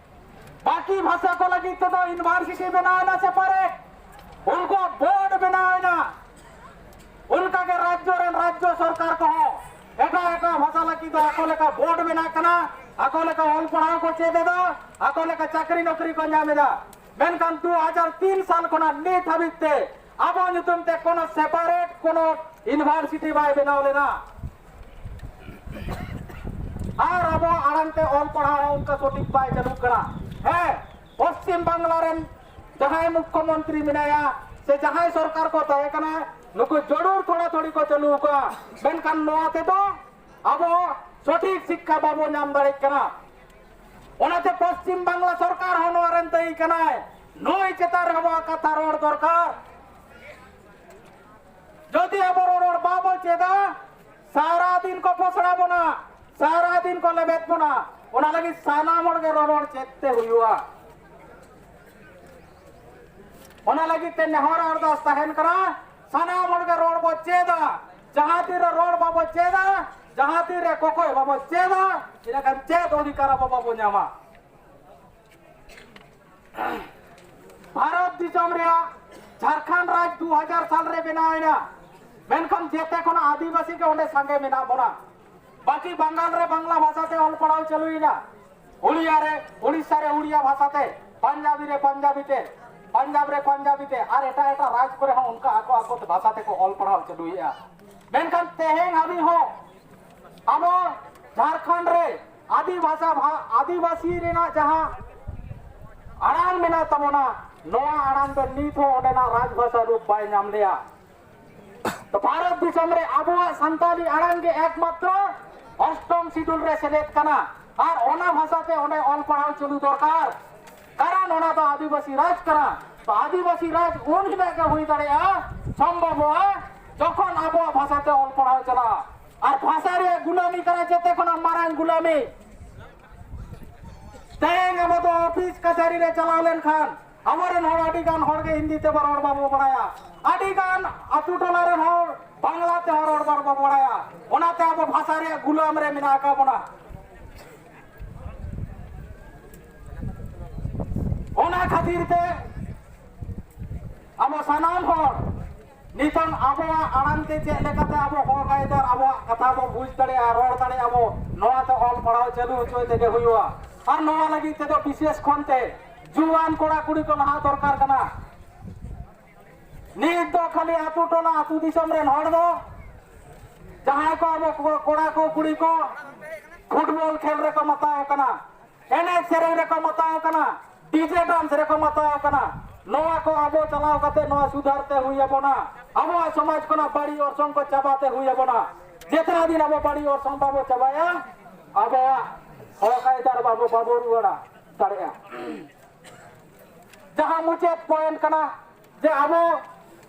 ᱵᱟᱹᱠᱤ ᱵᱷᱟᱥᱟ ᱠᱚ ᱞᱟᱹᱜᱤᱫ ᱛᱮᱫᱚ ᱤᱭᱩᱱᱤᱵᱷᱟᱨᱥᱤᱴᱤ ᱵᱮᱱᱟᱣ ᱮᱱᱟ ᱥᱮᱯᱟᱨᱮᱴ, ᱩᱱᱠᱩᱣᱟᱜ ᱵᱳᱨᱰ ᱵᱮᱱᱟᱣ ᱮᱱᱟ᱾ ᱚᱱᱠᱟᱜᱮ ᱨᱟᱡᱽᱡᱚ ᱨᱮᱱ ᱨᱟᱡᱽᱡᱚ ᱥᱚᱨᱠᱟᱨ ᱠᱚᱦᱚᱸ ᱮᱴᱟᱜ ᱮᱴᱟᱜ ᱵᱷᱟᱥᱟ ᱞᱟᱹᱜᱤᱫ ᱫᱚ ᱟᱠᱚ ᱞᱮᱠᱟ ᱵᱳᱨᱰ ᱵᱮᱱᱟᱜ ᱠᱟᱱᱟ, ᱟᱠᱚ ᱞᱮᱠᱟ ᱚᱞ ᱯᱟᱲᱦᱟᱣ ᱠᱚ ᱪᱮᱫ ᱮᱫᱟ, ᱟᱠᱚ ᱞᱮᱠᱟ ᱪᱟᱹᱠᱨᱤ ᱱᱚᱠᱨᱤ ᱠᱚ ᱧᱟᱢ ᱮᱫᱟ᱾ ᱢᱮᱱᱠᱷᱟᱱ ᱫᱩ ᱦᱟᱡᱟᱨ ᱛᱤᱱ ᱥᱟᱞ ᱠᱷᱚᱱᱟᱜ ᱱᱤᱛ ᱦᱟᱹᱵᱤᱡ ᱛᱮ ᱟᱵᱚ ᱧᱩᱛᱩᱢ ᱛᱮ ᱠᱳᱱᱳ ᱥᱮᱯᱟᱨᱮᱴ ᱠᱳᱱᱳ ᱤᱭᱩᱱᱤᱵᱷᱟᱨᱥᱤᱴᱤ ᱵᱟᱭ ᱵᱮᱱᱟᱣ ᱞᱮᱱᱟ᱾ ᱟᱨ ᱟᱵᱚᱣᱟᱜ ᱟᱲᱟᱝ ᱛᱮ ᱚᱞ ᱯᱟᱲᱦᱟᱣ ᱦᱚᱸ ᱚᱱᱠᱟ ᱥᱚᱴᱷᱤᱠ ᱵᱟᱭ ᱪᱟᱹᱞᱩᱜ ᱠᱟᱱᱟ᱾ ᱦᱮᱸ, ᱯᱚᱥᱪᱤᱢ ᱵᱟᱝᱞᱟ ᱨᱮᱱ ᱡᱟᱦᱟᱸᱭ ᱢᱩᱠᱠᱷᱚᱢᱚᱱᱛᱨᱤ ᱢᱮᱱᱟᱭᱟ ᱥᱮ ᱡᱟᱦᱟᱸᱭ ᱥᱚᱨᱠᱟᱨ ᱠᱚ ᱛᱟᱦᱮᱸ ᱠᱟᱱᱟ, ᱱᱩᱠᱩ ᱡᱟᱹᱨᱩᱲ ᱛᱷᱚᱲᱟ ᱛᱷᱚᱲᱤ ᱠᱚ ᱪᱟᱹᱞᱩ ᱟᱠᱟᱫᱼᱟ, ᱢᱮᱱᱠᱷᱟᱱ ᱱᱚᱣᱟ ᱛᱮᱫᱚ ᱟᱵᱚ ᱥᱚᱴᱷᱤᱠ ᱥᱤᱠᱠᱷᱟ ᱵᱟᱵᱚ ᱧᱟᱢ ᱫᱟᱲᱮᱭᱟᱜ ᱠᱟᱱᱟ᱾ ᱚᱱᱟᱛᱮ ᱯᱚᱥᱪᱤᱢ ᱵᱟᱝᱞᱟ ᱥᱚᱨᱠᱟᱨ ᱦᱚᱸ ᱱᱚᱣᱟ ᱨᱮᱱ ᱫᱟᱹᱭᱤ ᱠᱟᱱᱟᱭ᱾ ᱱᱩᱭ ᱪᱮᱛᱟᱱ ᱨᱮ ᱟᱵᱚᱣᱟᱜ ᱠᱟᱛᱷᱟ ᱨᱚᱲ ᱫᱚᱨᱠᱟᱨ᱾ ᱡᱩᱫᱤ ᱟᱵᱚ ᱨᱚᱨᱚᱲ ᱵᱟᱵᱚ ᱪᱮᱫᱟ, ᱥᱟᱨᱟ ᱫᱤᱱ ᱠᱚ ᱯᱚᱥᱲᱟ ᱵᱚᱱᱟ, ᱥᱟᱨᱟ ᱫᱤᱱ ᱠᱚ ᱞᱮᱵᱮᱫ ᱵᱚᱱᱟ᱾ ᱚᱱᱟ ᱞᱟᱹᱜᱤᱫ ᱥᱟᱱᱟᱢ ᱦᱚᱲ ᱜᱮ ᱨᱚᱨᱚᱲ ᱪᱮᱫ ᱛᱮ ᱦᱩᱭᱩᱜᱼᱟ᱾ ᱚᱱᱟ ᱞᱟᱹᱜᱤᱫ ᱛᱮ ᱱᱮᱦᱚᱨ ᱟᱨᱫᱟᱥ ᱛᱟᱦᱮᱱ ᱠᱟᱱᱟ, ᱥᱟᱱᱟᱢ ᱦᱚᱲ ᱜᱮ ᱨᱚᱲ ᱵᱚ ᱪᱮᱫᱟ᱾ ᱡᱟᱦᱟᱸ ᱛᱤᱱ ᱨᱮ ᱨᱚᱲ ᱵᱟᱵᱚ ᱪᱮᱫᱟ, ᱡᱟᱦᱟᱸ ᱛᱤᱱ ᱨᱮ ᱠᱚᱠᱚᱭ ᱵᱟᱵᱚ ᱪᱮᱫᱟ, ᱤᱱᱟᱹᱠᱷᱟᱱ ᱪᱮᱫ ᱚᱫᱷᱤᱠᱟᱨ ᱟᱵᱚ ᱵᱟᱵᱚ ᱧᱟᱢᱟ᱾ ᱵᱷᱟᱨᱚᱛ ᱫᱤᱥᱚᱢ ᱨᱮᱭᱟᱜ ᱡᱷᱟᱲᱠᱷᱚᱸᱰ ᱨᱟᱡᱽ ᱫᱩ ᱦᱟᱡᱟᱨ ᱥᱟᱞ ᱨᱮ ᱵᱮᱱᱟᱣ ᱮᱱᱟ, ᱢᱮᱱᱠᱷᱟᱱ ᱡᱮᱛᱮ ᱠᱷᱚᱱᱟᱜ ᱟᱹᱫᱤᱵᱟᱹᱥᱤ ᱜᱮ ᱚᱸᱰᱮ ᱥᱟᱸᱜᱮ ᱢᱮᱱᱟᱜ ᱵᱚᱱᱟ᱾ ᱵᱟᱹᱠᱤ ᱵᱟᱝᱜᱟᱞ ᱨᱮ ᱵᱟᱝᱞᱟ ᱵᱷᱟᱥᱟ ᱛᱮ ᱚᱞ ᱯᱟᱲᱦᱟᱣ ᱪᱟᱹᱞᱩᱭᱮᱱᱟ, ᱩᱲᱤᱭᱟ ᱨᱮ, ᱩᱲᱤᱥᱥᱟ ᱨᱮ ᱩᱲᱤᱭᱟ ᱵᱷᱟᱥᱟ ᱛᱮ, ᱯᱟᱧᱡᱟᱵᱤ ᱨᱮ ᱯᱟᱧᱡᱟᱵᱤ ᱛᱮ, ᱯᱟᱧᱡᱟᱵ ᱨᱮ ᱯᱟᱧᱡᱟᱵᱤ ᱛᱮ, ᱟᱨ ᱮᱴᱟᱜ ᱮᱴᱟᱜ ᱨᱟᱡᱽ ᱠᱚᱨᱮ ᱦᱚᱸ ᱚᱱᱠᱟ ᱟᱠᱚ ᱟᱠᱚ ᱛᱮ ᱵᱷᱟᱥᱟ ᱛᱮᱠᱚ ᱚᱞ ᱯᱟᱲᱦᱟᱣ ᱪᱟᱹᱞᱩᱭᱮᱫᱼᱟ᱾ ᱢᱮᱱᱠᱷᱟᱱ ᱛᱮᱦᱮᱧ ᱦᱟᱹᱵᱤᱡ ᱦᱚᱸ ᱟᱵᱚ ᱡᱷᱟᱲᱠᱷᱚᱸᱰ ᱨᱮ ᱟᱹᱫᱤᱵᱷᱟᱥᱟ ᱵᱷᱟ-, ᱟᱹᱫᱤᱵᱟᱹᱥᱤ ᱨᱮᱱᱟᱜ ᱡᱟᱦᱟᱸ ᱟᱲᱟᱝ ᱢᱮᱱᱟᱜ ᱛᱟᱵᱚᱱᱟ, ᱱᱚᱣᱟ ᱟᱲᱟᱝ ᱫᱚ ᱱᱤᱛ ᱦᱚᱸ ᱚᱸᱰᱮᱱᱟᱜ ᱨᱟᱡᱽᱵᱷᱟᱥᱟ ᱨᱩᱯ ᱵᱟᱭ ᱧᱟᱢ ᱞᱮᱜᱼᱟ᱾ ᱛᱚ ᱵᱷᱟᱨᱚᱛ ᱫᱤᱥᱚᱢ ᱨᱮ ᱟᱵᱚᱣᱟᱜ ᱥᱟᱱᱛᱟᱞᱤ ᱟᱲᱟᱝ ᱜᱮ ᱮᱠᱢᱟᱛᱨᱚ ᱚᱥᱴᱚᱢ ᱥᱤᱰᱩᱞ ᱨᱮ ᱥᱮᱞᱮᱫ ᱠᱟᱱᱟ, ᱟᱨ ᱚᱱᱟ ᱵᱷᱟᱥᱟ ᱛᱮ ᱚᱸᱰᱮ ᱚᱞ ᱯᱟᱲᱦᱟᱣ ᱪᱟᱹᱞᱩ ᱫᱚᱨᱠᱟᱨ, ᱠᱟᱨᱚᱱ ᱚᱱᱟ ᱫᱚ ᱟᱹᱫᱤᱵᱟᱹᱥᱤ ᱨᱟᱡᱽ ᱠᱟᱱᱟ᱾ ᱛᱚ ᱟᱹᱫᱤᱵᱟᱹᱥᱤ ᱨᱟᱡᱽ ᱩᱱ ᱦᱤᱞᱳᱜ ᱜᱮ ᱦᱩᱭ ᱫᱟᱲᱮᱭᱟᱜᱼᱟ, ᱥᱚᱢᱵᱷᱚᱵᱚᱜᱼᱟ, ᱡᱚᱠᱷᱚᱱ ᱟᱵᱚᱣᱟᱜ ᱵᱷᱟᱥᱟ ᱛᱮ ᱚᱞ ᱯᱟᱲᱦᱟᱣ ᱪᱟᱞᱟᱜᱼᱟ᱾ ᱟᱨ ᱵᱷᱟᱥᱟ ᱨᱮᱭᱟᱜ ᱜᱩᱞᱟᱢᱤ ᱠᱟᱱᱟ ᱡᱚᱛᱚ ᱠᱷᱚᱱᱟᱜ ᱢᱟᱨᱟᱝ ᱜᱩᱞᱟᱢᱤ᱾ ᱛᱮᱦᱮᱧ ᱟᱵᱚ ᱫᱚ ᱚᱯᱷᱤᱥ ᱠᱟᱪᱷᱟᱨᱤ ᱨᱮ ᱪᱟᱞᱟᱣ ᱞᱮᱱᱠᱷᱟᱱ ᱟᱵᱚᱨᱮᱱ ᱦᱚᱲ ᱟᱹᱰᱤ ᱜᱟᱱ ᱦᱚᱲ ᱜᱮ ᱦᱤᱱᱫᱤ ᱛᱮ ᱨᱚᱲ ᱵᱟᱵᱚ ᱵᱟᱲᱟᱭᱟ, ᱟᱹᱰᱤ ᱜᱟᱱ ᱟᱹᱛᱩ ᱴᱚᱞᱟ ᱨᱮᱱ ᱦᱚᱲ ᱵᱟᱝᱞᱟ ᱛᱮᱦᱚᱸ ᱨᱚᱲ ᱵᱟᱵᱚ ᱵᱟᱲᱟᱭᱟ᱾ ᱚᱱᱟᱛᱮ ᱟᱵᱚ ᱵᱷᱟᱥᱟ ᱨᱮᱭᱟᱜ ᱜᱩᱞᱟᱢ ᱨᱮ ᱢᱮᱱᱟᱜ ᱟᱠᱟᱫ ᱵᱚᱱᱟ᱾ ᱚᱱᱟ ᱠᱷᱟᱹᱛᱤᱨ ᱛᱮ ᱟᱵᱚ ᱥᱟᱱᱟᱢ ᱦᱚᱲ ᱱᱤᱛᱚᱝ ᱟᱵᱚᱣᱟᱜ ᱟᱲᱟᱝ ᱛᱮ ᱪᱮᱫ ᱞᱮᱠᱟᱛᱮ ᱟᱵᱚ ᱦᱚᱠ ᱟᱹᱭᱫᱟᱹᱨ ᱟᱵᱚᱣᱟᱜ ᱠᱟᱛᱷᱟ ᱵᱚ ᱵᱩᱡᱽ ᱫᱟᱲᱮᱭᱟᱜᱼᱟ, ᱨᱚᱲ ᱫᱟᱲᱮᱭᱟᱜᱼᱟ ᱵᱚ, ᱱᱚᱣᱟ ᱛᱮ ᱚᱞ ᱯᱟᱲᱦᱟᱣ ᱪᱟᱹᱞᱩ ᱦᱚᱪᱚᱭ ᱛᱮᱜᱮ ᱦᱩᱭᱩᱜᱼᱟ᱾ ᱟᱨ ᱱᱚᱣᱟ ᱞᱟᱹᱜᱤᱫ ᱛᱮᱫᱚ ᱵᱤᱥᱮᱥ ᱠᱷᱚᱱᱛᱮ ᱡᱩᱣᱟᱱ ᱠᱚᱲᱟ ᱠᱩᱲᱤ ᱠᱚ ᱞᱟᱦᱟ ᱫᱚᱨᱠᱟᱨ ᱠᱟᱱᱟ᱾ ᱱᱤᱛ ᱫᱚ ᱠᱷᱟᱹᱞᱤ ᱟᱹᱛᱩ ᱴᱚᱞᱟ ᱟᱹᱛᱩ ᱫᱤᱥᱚᱢ ᱨᱮᱱ ᱦᱚᱲ ᱫᱚ ᱡᱟᱦᱟᱸᱭ ᱠᱚ ᱟᱵᱚ ᱠᱚ-, ᱠᱚᱲᱟ ᱠᱚ ᱠᱩᱲᱤ ᱠᱚ ᱯᱷᱩᱴᱵᱚᱞ ᱠᱷᱮᱞ ᱨᱮᱠᱚ ᱢᱟᱛᱟᱣ ᱠᱟᱱᱟ, ᱮᱱᱮᱡ ᱥᱮᱨᱮᱧ ᱨᱮᱠᱚ ᱢᱟᱛᱟᱣ ᱠᱟᱱᱟ, ᱰᱤᱡᱮ ᱰᱟᱱᱥ ᱨᱮᱠᱚ ᱢᱟᱛᱟᱣ ᱠᱟᱱᱟ᱾ ᱱᱚᱣᱟ ᱠᱚ ᱟᱵᱚ ᱪᱟᱞᱟᱣ ᱠᱟᱛᱮ ᱱᱚᱣᱟ ᱥᱩᱫᱷᱟᱨ ᱛᱮ ᱦᱩᱭ ᱟᱵᱚᱱᱟ᱾ ᱟᱵᱚᱣᱟᱜ ᱥᱚᱢᱟᱡᱽ ᱠᱷᱚᱱᱟᱜ ᱵᱟᱹᱲᱤᱡ ᱚᱨᱥᱚᱝ ᱠᱚ ᱪᱟᱵᱟ ᱛᱮ ᱦᱩᱭ ᱟᱵᱚᱱᱟ᱾ ᱡᱮᱛᱱᱟ ᱫᱤᱱ ᱟᱵᱚ ᱵᱟᱹᱲᱤᱡ ᱚᱨᱥᱚᱝ ᱵᱟᱵᱚ ᱪᱟᱵᱟᱭᱟ, ᱟᱵᱚᱣᱟᱜ ᱦᱚᱠ ᱟᱹᱭᱫᱟᱹᱨ ᱵᱟᱵᱚ, ᱵᱟᱵᱚ ᱨᱩᱣᱟᱹᱲᱟ ᱫᱟᱲᱮᱭᱟᱜᱼᱟ᱾ ᱡᱟᱦᱟᱸ ᱢᱩᱪᱟᱹᱫ ᱯᱚᱭᱮᱱᱴ ᱠᱟᱱᱟ ᱡᱮ ᱟᱵᱚ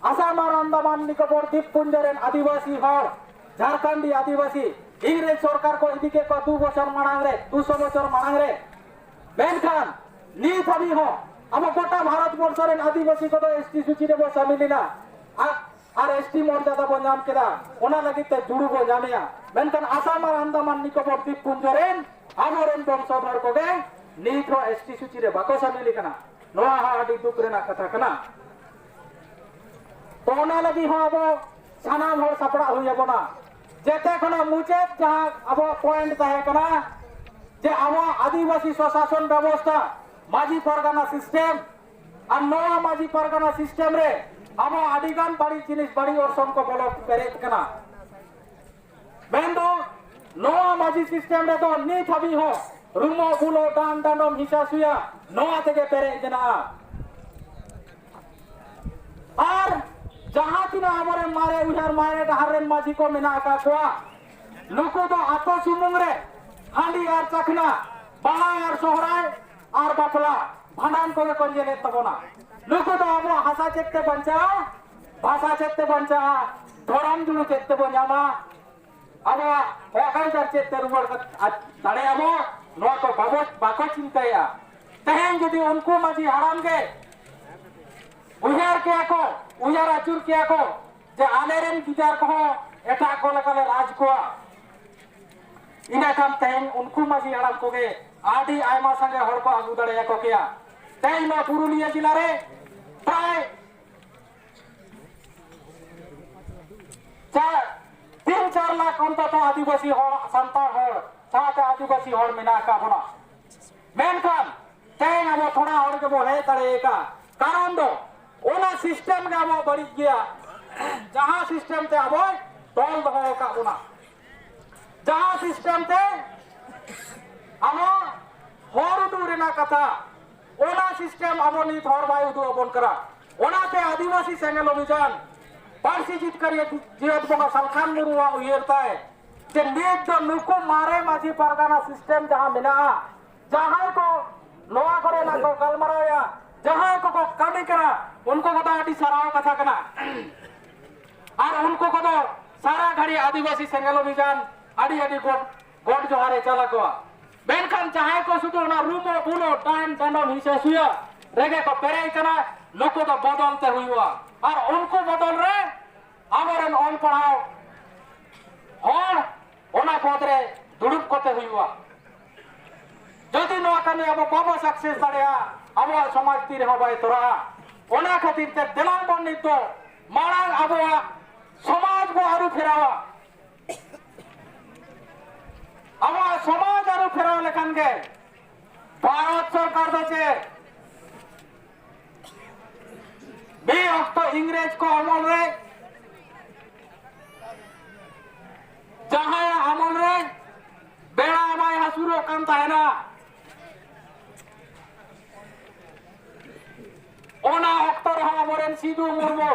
ᱟᱥᱟᱢ ᱟᱨ ᱟᱱᱫᱟᱢᱟᱱ ᱱᱤᱠᱳᱵᱚᱨ ᱫᱤᱯ ᱯᱩᱧᱡᱚ ᱨᱮᱱ ᱟᱹᱫᱤᱵᱟᱹᱥᱤ ᱦᱚᱲ, ᱡᱷᱟᱨᱠᱷᱚᱸᱰᱤ ᱟᱹᱫᱤᱵᱟᱹᱥᱤ, ᱤᱝᱨᱮᱡᱽ ᱥᱚᱨᱠᱟᱨ ᱠᱚ ᱤᱫᱤ ᱠᱮᱫ ᱠᱚᱣᱟ ᱫᱩ ᱵᱚᱪᱷᱚᱨ ᱢᱟᱲᱟᱝ ᱨᱮ, ᱫᱩᱥᱚ ᱵᱚᱪᱷᱚᱨ ᱢᱟᱲᱟᱝ ᱨᱮ᱾ ᱢᱮᱱᱠᱷᱟᱱ ᱱᱤᱛ ᱦᱟᱹᱵᱤᱡ ᱦᱚᱸ ᱟᱵᱚ ᱜᱚᱴᱟ ᱵᱷᱟᱨᱚᱛ ᱵᱚᱨᱥᱚ ᱨᱮᱱ ᱟᱹᱫᱤᱵᱟᱹᱥᱤ ᱠᱚᱫᱚ ᱮᱥ ᱴᱤ ᱥᱩᱪᱤ ᱨᱮᱵᱚ ᱥᱟᱢᱤᱞ ᱮᱱᱟ᱾ ᱟᱨ, ᱟᱨ ᱮᱥ ᱴᱤ ᱢᱚᱨᱡᱟᱫᱟ ᱵᱚ ᱧᱟᱢ ᱠᱮᱫᱟ, ᱚᱱᱟ ᱞᱟᱹᱜᱤᱫ ᱛᱮ ᱡᱩᱲᱩ ᱵᱚ ᱧᱟᱢᱮᱭᱟ᱾ ᱢᱮᱱᱠᱷᱟᱱ ᱟᱥᱟᱢ ᱟᱨ ᱟᱱᱫᱟᱢᱟᱱ ᱱᱤᱠᱳᱵᱚᱨ ᱫᱤᱯ ᱯᱩᱧᱡᱚ ᱨᱮᱱ ᱟᱵᱚᱨᱮᱱ ᱵᱚᱝᱥᱚᱫᱷᱚᱨ ᱠᱚᱜᱮ ᱱᱤᱛ ᱦᱚᱸ ᱮᱥ ᱴᱤ ᱥᱩᱪᱤ ᱨᱮ ᱵᱟᱠᱚ ᱥᱟᱢᱤᱞ ᱠᱟᱱᱟ᱾ ᱱᱚᱣᱟ ᱦᱚᱸ ᱟᱹᱰᱤ ᱫᱩᱠ ᱨᱮᱱᱟᱜ ᱠᱟᱛᱷᱟ ᱠᱟᱱᱟ᱾ ᱛᱚ ᱚᱱᱟ ᱞᱟᱹᱜᱤᱫ ᱦᱚᱸ ᱟᱵᱚ ᱥᱟᱱᱟᱢ ᱦᱚᱲ ᱥᱟᱯᱲᱟᱜ ᱦᱩᱭ ᱟᱵᱚᱱᱟ᱾ ᱡᱮᱛᱮ ᱠᱷᱚᱱᱟᱜ ᱢᱩᱪᱟᱹᱫ ᱡᱟᱦᱟᱸ ᱟᱵᱚᱣᱟᱜ ᱯᱚᱭᱮᱱᱴ ᱛᱟᱦᱮᱸ ᱠᱟᱱᱟ ᱡᱮ ᱟᱵᱚᱣᱟᱜ ᱟᱹᱫᱤᱵᱟᱹᱥᱤ ᱥᱚᱥᱟᱥᱚᱱ ᱵᱮᱵᱚᱥᱛᱷᱟ, ᱢᱟᱹᱡᱷᱤ ᱯᱟᱨᱜᱟᱱᱟ ᱥᱤᱥᱴᱮᱢ, ᱟᱨ ᱱᱚᱣᱟ ᱢᱟᱹᱡᱷᱤ ᱯᱟᱨᱜᱟᱱᱟ ᱥᱤᱥᱴᱮᱢ ᱨᱮ ᱟᱵᱚ ᱟᱹᱰᱤᱜᱟᱱ ᱵᱟᱹᱲᱤᱡ ᱡᱤᱱᱤᱥ, ᱵᱟᱹᱲᱤᱡ ᱚᱨᱥᱚᱝ ᱠᱚ ᱵᱚᱞᱚ ᱯᱮᱨᱮᱡ ᱠᱟᱱᱟ᱾ ᱢᱮᱱᱫᱚ ᱱᱚᱣᱟ ᱢᱟᱹᱡᱷᱤ ᱥᱤᱥᱴᱮᱢ ᱨᱮᱫᱚ ᱱᱤᱛ ᱦᱟᱹᱵᱤᱡ ᱦᱚᱸ ᱨᱩᱢᱚᱜ ᱵᱩᱞᱚᱜ, ᱰᱟᱱ ᱰᱟᱸᱰᱚᱢ, ᱦᱤᱥᱟ ᱥᱩᱭᱟ, ᱱᱚᱣᱟ ᱛᱮᱜᱮ ᱯᱮᱨᱮᱡ ᱢᱮᱱᱟᱜᱼᱟ᱾ ᱟᱨ ᱡᱟᱦᱟᱸ ᱛᱤᱱᱟᱹᱜ ᱟᱵᱚᱨᱮᱱ ᱢᱟᱨᱮ ᱩᱭᱦᱟᱹᱨ, ᱢᱟᱨᱮ ᱰᱟᱦᱟᱨ ᱨᱮᱱ ᱢᱟᱹᱡᱷᱤ ᱠᱚ ᱢᱮᱱᱟᱜ ᱟᱠᱟᱫ ᱠᱚᱣᱟ, ᱱᱩᱠᱩ ᱫᱚ ᱟᱛᱳ ᱥᱩᱢᱩᱝ ᱨᱮ ᱦᱟᱺᱰᱤ ᱟᱨ ᱪᱟᱠᱷᱱᱟ, ᱵᱟᱦᱟ ᱟᱨ ᱥᱚᱦᱨᱟᱭ ᱟᱨ ᱵᱟᱯᱞᱟ, ᱵᱷᱟᱸᱰᱟᱱ ᱠᱚᱜᱮ ᱠᱚ ᱧᱮᱞᱮᱫ ᱛᱟᱵᱚᱱᱟ᱾ ᱱᱩᱠᱩ ᱫᱚ ᱟᱵᱚᱣᱟᱜ ᱦᱟᱥᱟ ᱪᱮᱫ ᱛᱮ ᱵᱟᱧᱪᱟᱜᱼᱟ, ᱵᱷᱟᱥᱟ ᱪᱮᱫ ᱛᱮ ᱵᱟᱧᱪᱟᱜᱼᱟ, ᱫᱷᱚᱨᱚᱢ ᱡᱩᱲᱩ ᱪᱮᱫ ᱛᱮᱵᱚ ᱧᱟᱢᱟ, ᱟᱵᱚᱣᱟᱜ ᱦᱚᱠ ᱟᱹᱭᱫᱟᱹᱨ ᱪᱮᱫ ᱛᱮ ᱨᱩᱣᱟᱹᱲ ᱠᱟᱛᱮ ᱟᱡ ᱫᱟᱲᱮᱭᱟᱜᱼᱟ ᱵᱚ, ᱱᱚᱣᱟ ᱠᱚ ᱵᱟᱵᱚ, ᱵᱟᱠᱚ ᱪᱤᱱᱛᱟᱹᱭᱟ᱾ ᱛᱮᱦᱮᱧ ᱡᱩᱫᱤ ᱩᱱᱠᱩ ᱢᱟᱹᱡᱷᱤ ᱦᱟᱲᱟᱢ ᱜᱮ ᱩᱭᱦᱟᱹᱨ ᱠᱮᱭᱟ ᱠᱚ, ᱩᱭᱦᱟᱹᱨ ᱟᱹᱪᱩᱨ ᱠᱮᱭᱟ ᱠᱚ ᱡᱮ ᱟᱞᱮᱨᱮᱱ ᱜᱤᱫᱟᱹᱨ ᱠᱚᱦᱚᱸ ᱮᱴᱟᱜ ᱠᱚ ᱞᱮᱠᱟ ᱞᱮ ᱨᱟᱡᱽ ᱠᱚᱣᱟ, ᱤᱱᱟᱹᱠᱷᱟᱱ ᱛᱮᱦᱮᱧ ᱩᱱᱠᱩ ᱢᱟᱹᱡᱷᱤ ᱦᱟᱲᱟᱢ ᱠᱚᱜᱮ ᱟᱹᱰᱤ ᱟᱭᱢᱟ ᱥᱟᱸᱜᱮ ᱦᱚᱲ ᱠᱚ ᱟᱹᱜᱩ ᱫᱟᱲᱮᱭᱟᱠᱚ ᱠᱮᱭᱟ᱾ ᱛᱮᱦᱮᱧ ᱱᱚᱣᱟ ᱯᱩᱨᱩᱞᱤᱭᱟᱹ ᱡᱮᱞᱟ ᱨᱮ ᱯᱨᱟᱭ ᱪᱟᱨ, ᱛᱤᱱ ᱪᱟᱨ ᱞᱟᱠᱷ ᱚᱱᱛᱚᱛᱚ ᱟᱹᱫᱤᱵᱟᱹᱥᱤ ᱦᱚᱲ, ᱥᱟᱱᱛᱟᱲ ᱦᱚᱲ ᱥᱟᱶᱛᱮ ᱟᱹᱫᱤᱵᱟᱹᱥᱤ ᱦᱚᱲ ᱢᱮᱱᱟᱜ ᱟᱠᱟᱫ ᱵᱚᱱᱟ᱾ ᱢᱮᱱᱠᱷᱟᱱ ᱛᱮᱦᱮᱧ ᱟᱵᱚ ᱛᱷᱚᱲᱟ ᱦᱚᱲ ᱜᱮᱵᱚ ᱦᱮᱡ ᱫᱟᱲᱮ ᱟᱠᱟᱫ ᱠᱟᱨᱚᱱ ᱫᱚ ᱚᱱᱟ ᱥᱤᱥᱴᱮᱢ ᱜᱮ ᱟᱵᱚ ᱵᱟᱹᱲᱤᱡ ᱜᱮᱭᱟ, ᱡᱟᱦᱟᱸ ᱥᱤᱥᱴᱮᱢ ᱛᱮ ᱟᱵᱚᱭ ᱛᱚᱞ ᱫᱚᱦᱚ ᱟᱠᱟᱫ ᱵᱚᱱᱟ, ᱡᱟᱦᱟᱸ ᱥᱤᱥᱴᱮᱢ ᱛᱮ ᱟᱵᱚ ᱦᱚᱨ ᱩᱫᱩᱜ ᱨᱮᱱᱟᱜ ᱠᱟᱛᱷᱟ, ᱚᱱᱟ ᱥᱤᱥᱴᱮᱢ ᱟᱵᱚ ᱱᱤᱛ ᱦᱚᱨ ᱵᱟᱭ ᱩᱫᱩᱜ ᱟᱵᱚᱱ ᱠᱟᱱᱟ᱾ ᱚᱱᱟᱛᱮ ᱟᱹᱫᱤᱵᱟᱹᱥᱤ ᱥᱮᱸᱜᱮᱞ ᱚᱵᱷᱤᱡᱟᱱ, ᱯᱟᱹᱨᱥᱤ ᱡᱤᱛᱠᱟᱹᱨᱤᱭᱟᱹ ᱡᱤᱭᱟᱹᱛ ᱵᱚᱸᱜᱟ ᱥᱟᱞᱠᱷᱟᱱ ᱢᱩᱨᱢᱩᱣᱟᱜ ᱩᱭᱦᱟᱹᱨ ᱛᱟᱭ ᱡᱮ ᱱᱤᱛ ᱫᱚ ᱱᱩᱠᱩ ᱢᱟᱨᱮ ᱢᱟᱹᱡᱷᱤ ᱯᱟᱨᱜᱟᱱᱟ ᱥᱤᱥᱴᱮᱢ ᱡᱟᱦᱟᱸ ᱢᱮᱱᱟᱜᱼᱟ, ᱡᱟᱦᱟᱸᱭ ᱠᱚ ᱱᱚᱣᱟ ᱠᱚᱨᱮᱱᱟᱜ ᱠᱚ ᱜᱟᱞᱢᱟᱨᱟᱣᱮᱫᱼᱟ, ᱡᱟᱦᱟᱸᱭ ᱠᱚᱠᱚ ᱠᱟᱹᱢᱤ ᱠᱟᱱᱟ, ᱩᱱᱠᱩ ᱠᱚᱫᱚ ᱟᱹᱰᱤ ᱥᱟᱨᱦᱟᱣ ᱠᱟᱛᱷᱟ ᱠᱟᱱᱟ᱾ ᱟᱨ ᱩᱱᱠᱩ ᱠᱚᱫᱚ ᱥᱟᱨᱟ ᱜᱷᱟᱹᱲᱤ ᱟᱹᱫᱤᱵᱟᱹᱥᱤ ᱥᱮᱸᱜᱮᱞ ᱚᱵᱷᱤᱡᱟᱱ ᱟᱹᱰᱤ ᱟᱹᱰᱤ ᱜᱚᱰ, ᱜᱚᱰ ᱡᱚᱦᱟᱨᱮ ᱪᱟᱞ ᱟᱠᱚᱣᱟ᱾ ᱢᱮᱱᱠᱷᱟᱱ ᱡᱟᱦᱟᱸᱭ ᱠᱚ ᱥᱩᱫᱷᱩ ᱚᱱᱟ ᱨᱩᱢᱚᱜ ᱵᱩᱞᱚᱜ ᱰᱟᱱ ᱰᱟᱸᱰᱚᱢ ᱦᱤᱥᱟᱹ ᱥᱩᱭᱟᱹ ᱨᱮᱜᱮ ᱠᱚ ᱯᱮᱨᱮᱡ ᱠᱟᱱᱟ, ᱱᱩᱠᱩ ᱫᱚ ᱵᱚᱫᱚᱞ ᱛᱮ ᱦᱩᱭᱩᱜᱼᱟ᱾ ᱟᱨ ᱩᱱᱠᱩ ᱵᱚᱫᱚᱞ ᱨᱮ ᱟᱵᱚᱨᱮᱱ ᱚᱞ ᱯᱟᱲᱦᱟᱣ ᱦᱚᱲ ᱚᱱᱟ ᱯᱚᱫᱽ ᱨᱮ ᱫᱩᱲᱩᱵ ᱠᱚᱛᱮ ᱦᱩᱭᱩᱜᱼᱟ᱾ ᱡᱩᱫᱤ ᱱᱚᱣᱟ ᱠᱟᱹᱢᱤ ᱟᱵᱚ ᱵᱟᱵᱚ ᱥᱟᱠᱥᱮᱥ ᱫᱟᱲᱮᱭᱟᱜᱼᱟ, ᱟᱵᱚᱣᱟᱜ ᱥᱚᱢᱟᱡᱽ ᱛᱤ ᱨᱮᱦᱚᱸ ᱵᱟᱭ ᱛᱚᱨᱟᱜᱼᱟ᱾ ᱚᱱᱟ ᱠᱷᱟᱹᱛᱤᱨ ᱛᱮ ᱫᱮᱞᱟ ᱵᱚᱱ ᱱᱤᱛ ᱫᱚ ᱢᱟᱲᱟᱝ ᱟᱵᱚᱣᱟᱜ ᱥᱚᱢᱟᱡᱽ ᱵᱚ ᱟᱹᱨᱩ ᱯᱷᱮᱨᱟᱣᱟ᱾ ᱟᱵᱚᱣᱟᱜ ᱥᱚᱢᱟᱡᱽ ᱟᱹᱨᱩ ᱯᱷᱮᱨᱟᱣ ᱞᱮᱠᱷᱟᱱ ᱜᱮ ᱵᱷᱟᱨᱚᱛ ᱥᱚᱨᱠᱟᱨ ᱫᱚ ᱪᱮᱫ ᱢᱤᱫ ᱚᱠᱛᱚ ᱤᱝᱨᱮᱡᱽ ᱠᱚ ᱟᱢᱚᱞ ᱨᱮ, ᱡᱟᱦᱟᱸᱭᱟᱜ ᱟᱢᱚᱞ ᱨᱮ ᱵᱮᱲᱟ ᱵᱟᱭ ᱦᱟᱹᱥᱩᱨᱚᱜ ᱠᱟᱱ ᱛᱟᱦᱮᱱᱟ, ᱚᱱᱟ ᱚᱠᱛᱚ ᱨᱮᱦᱚᱸ ᱟᱵᱚᱨᱮᱱ ᱥᱤᱫᱩ ᱢᱩᱨᱢᱩ,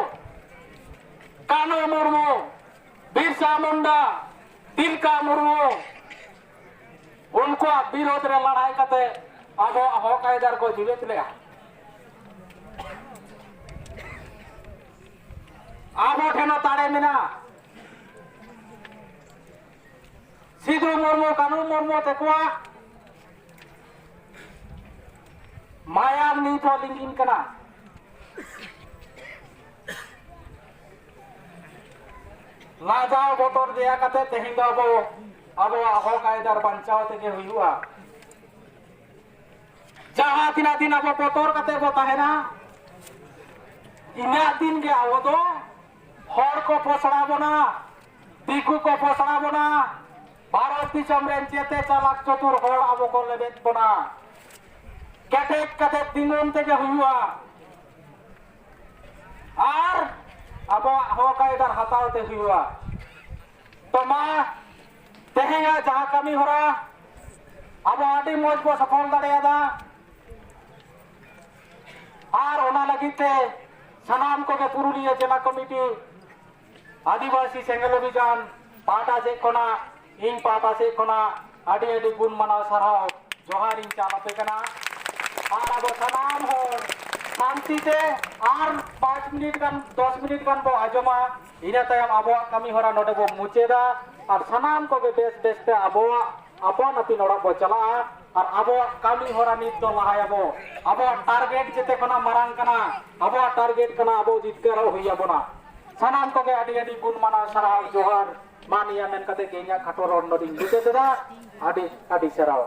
ᱠᱟᱹᱱᱦᱩ ᱢᱩᱨᱢᱩ, ᱵᱤᱨᱥᱟ ᱢᱩᱱᱰᱟ, ᱛᱤᱞᱠᱟ ᱢᱩᱨᱢᱩ, ᱩᱱᱠᱩᱣᱟᱜ ᱵᱤᱨᱳᱫᱷ ᱨᱮ ᱞᱟᱲᱦᱟᱭ ᱠᱟᱛᱮ ᱟᱵᱚᱣᱟᱜ ᱦᱚᱠ ᱟᱹᱭᱫᱟᱹᱨ ᱠᱚ ᱡᱤᱣᱮᱫ ᱞᱮᱜᱼᱟ᱾ ᱟᱵᱚ ᱴᱷᱮᱱ ᱦᱚᱸ ᱫᱟᱲᱮ ᱢᱮᱱᱟᱜᱼᱟ᱾ ᱥᱤᱫᱩ ᱢᱩᱨᱢᱩ, ᱠᱟᱹᱱᱦᱩ ᱢᱩᱨᱢᱩ ᱛᱟᱠᱚᱣᱟᱜ ᱢᱟᱭᱟᱢ ᱱᱤᱛ ᱦᱚᱸ ᱞᱤᱸᱜᱤᱱ ᱠᱟᱱᱟ᱾ ᱞᱟᱡᱟᱣ ᱵᱚᱛᱚᱨ ᱫᱮᱭᱟ ᱠᱟᱛᱮ ᱛᱮᱦᱮᱧ ᱫᱚ ᱟᱵᱚ ᱟᱵᱚᱣᱟᱜ ᱦᱚᱠ ᱟᱹᱭᱫᱟᱹᱨ ᱵᱟᱧᱪᱟᱣ ᱛᱮᱜᱮ ᱦᱩᱭᱩᱜᱼᱟ᱾ ᱡᱟᱦᱟᱸ ᱛᱤᱱᱟᱹᱜ ᱫᱤᱱ ᱟᱵᱚ ᱵᱚᱛᱚᱨ ᱠᱟᱛᱮ ᱵᱚ ᱛᱟᱦᱮᱱᱟ, ᱤᱱᱟᱹᱜ ᱫᱤᱱ ᱜᱮ ᱟᱵᱚ ᱫᱚ ᱦᱚᱲ ᱠᱚ ᱯᱚᱥᱲᱟ ᱵᱚᱱᱟ, ᱫᱤᱠᱩ ᱠᱚ ᱯᱚᱥᱲᱟ ᱵᱚᱱᱟ, ᱵᱷᱟᱨᱚᱛ ᱫᱤᱥᱚᱢ ᱨᱮᱱ ᱡᱮᱛᱮ ᱪᱟᱞᱟᱠ ᱪᱚᱛᱩᱨ ᱦᱚᱲ ᱟᱵᱚ ᱠᱚ ᱞᱮᱵᱮᱫ ᱵᱚᱱᱟ᱾ ᱠᱮᱴᱮᱡ ᱠᱟᱛᱮ ᱛᱤᱸᱜᱩᱱ ᱛᱮᱜᱮ ᱦᱩᱭᱩᱜᱼᱟ᱾ ᱟᱨ ᱟᱵᱚᱣᱟᱜ ᱦᱚᱠ ᱟᱹᱭᱫᱟᱹᱨ ᱦᱟᱛᱟᱣ ᱛᱮ ᱦᱩᱭᱩᱜᱼᱟ᱾ ᱛᱚ ᱢᱟ, ᱛᱮᱦᱮᱧᱟᱜ ᱡᱟᱦᱟᱸ ᱠᱟᱹᱢᱤ ᱦᱚᱨᱟ ᱟᱵᱚ ᱟᱹᱰᱤ ᱢᱚᱡᱽ ᱵᱚ ᱥᱚᱯᱷᱚᱞ ᱫᱟᱲᱮᱭᱟᱫᱟ᱾ ᱟᱨ ᱚᱱᱟ ᱞᱟᱹᱜᱤᱫ ᱛᱮ ᱥᱟᱱᱟᱢ ᱠᱚᱜᱮ ᱯᱩᱨᱩᱞᱤᱭᱟᱹ ᱡᱮᱞᱟ ᱠᱚᱢᱤᱴᱤ ᱟᱹᱫᱤᱵᱟᱹᱥᱤ ᱥᱮᱸᱜᱮᱞ ᱚᱵᱷᱤᱡᱟᱱ ᱯᱟᱦᱴᱟ ᱥᱮᱫ ᱠᱷᱚᱱᱟᱜ, ᱤᱧ ᱯᱟᱦᱴᱟ ᱥᱮᱫ ᱠᱷᱚᱱᱟᱜ ᱟᱹᱰᱤ ᱟᱹᱰᱤ ᱜᱩᱱ ᱢᱟᱱᱟᱣ ᱥᱟᱨᱦᱟᱣ ᱡᱚᱦᱟᱨ ᱤᱧ ᱪᱟᱞ ᱟᱯᱮ ᱠᱟᱱᱟ᱾ ᱟᱨ ᱟᱵᱚ ᱥᱟᱱᱟᱢ ᱦᱚᱲ ᱥᱟᱱᱛᱤ ᱛᱮ ᱟᱨ ᱯᱟᱸᱪ ᱢᱤᱱᱤᱴ ᱜᱟᱱ, ᱫᱚᱥ ᱢᱤᱱᱤᱴ ᱜᱟᱱ ᱵᱚ ᱟᱸᱡᱚᱢᱟ, ᱤᱱᱟᱹ ᱛᱟᱭᱚᱢ ᱟᱵᱚᱣᱟᱜ ᱠᱟᱹᱢᱤ ᱦᱚᱨᱟ ᱱᱚᱰᱮ ᱵᱚ ᱢᱩᱪᱟᱹᱫᱟ᱾ ᱟᱨ ᱥᱟᱱᱟᱢ ᱠᱚᱜᱮ ᱵᱮᱥ ᱵᱮᱥ ᱛᱮ ᱟᱵᱚᱣᱟᱜ ᱟᱯᱟᱱ ᱟᱹᱯᱤᱱ ᱚᱲᱟᱜ ᱵᱚ ᱪᱟᱞᱟᱜᱼᱟ᱾ ᱟᱨ ᱟᱵᱚᱣᱟᱜ ᱠᱟᱹᱢᱤ ᱦᱚᱨᱟ ᱱᱤᱛ ᱫᱚ ᱞᱟᱦᱟᱭᱟᱵᱚ᱾ ᱟᱵᱚᱣᱟᱜ ᱴᱟᱨᱜᱮᱴ ᱡᱮᱛᱮ ᱠᱷᱚᱱᱟᱜ ᱢᱟᱨᱟᱝ ᱠᱟᱱᱟ, ᱟᱵᱚᱣᱟᱜ ᱴᱟᱨᱜᱮᱴ ᱠᱟᱱᱟ ᱟᱵᱚ ᱡᱤᱛᱠᱟᱹᱨᱚᱜ ᱦᱩᱭ ᱟᱵᱚᱱᱟ᱾ ᱥᱟᱱᱟᱢ ᱠᱚᱜᱮ ᱟᱹᱰᱤ ᱟᱹᱰᱤ ᱜᱩᱱ ᱢᱟᱱᱟᱣ ᱥᱟᱨᱦᱟᱣ ᱡᱚᱦᱟᱨ᱾ ᱢᱟ ᱱᱤᱭᱟᱹ ᱢᱮᱱ ᱠᱟᱛᱮ ᱜᱮ ᱤᱧᱟᱹᱜ ᱠᱷᱟᱴᱚ ᱨᱚᱲ ᱱᱚᱰᱮᱧ ᱢᱩᱪᱟᱹᱫ ᱮᱫᱟ᱾ ᱟᱹᱰᱤ ᱟᱹᱰᱤ ᱥᱟᱨᱦᱟᱣ᱾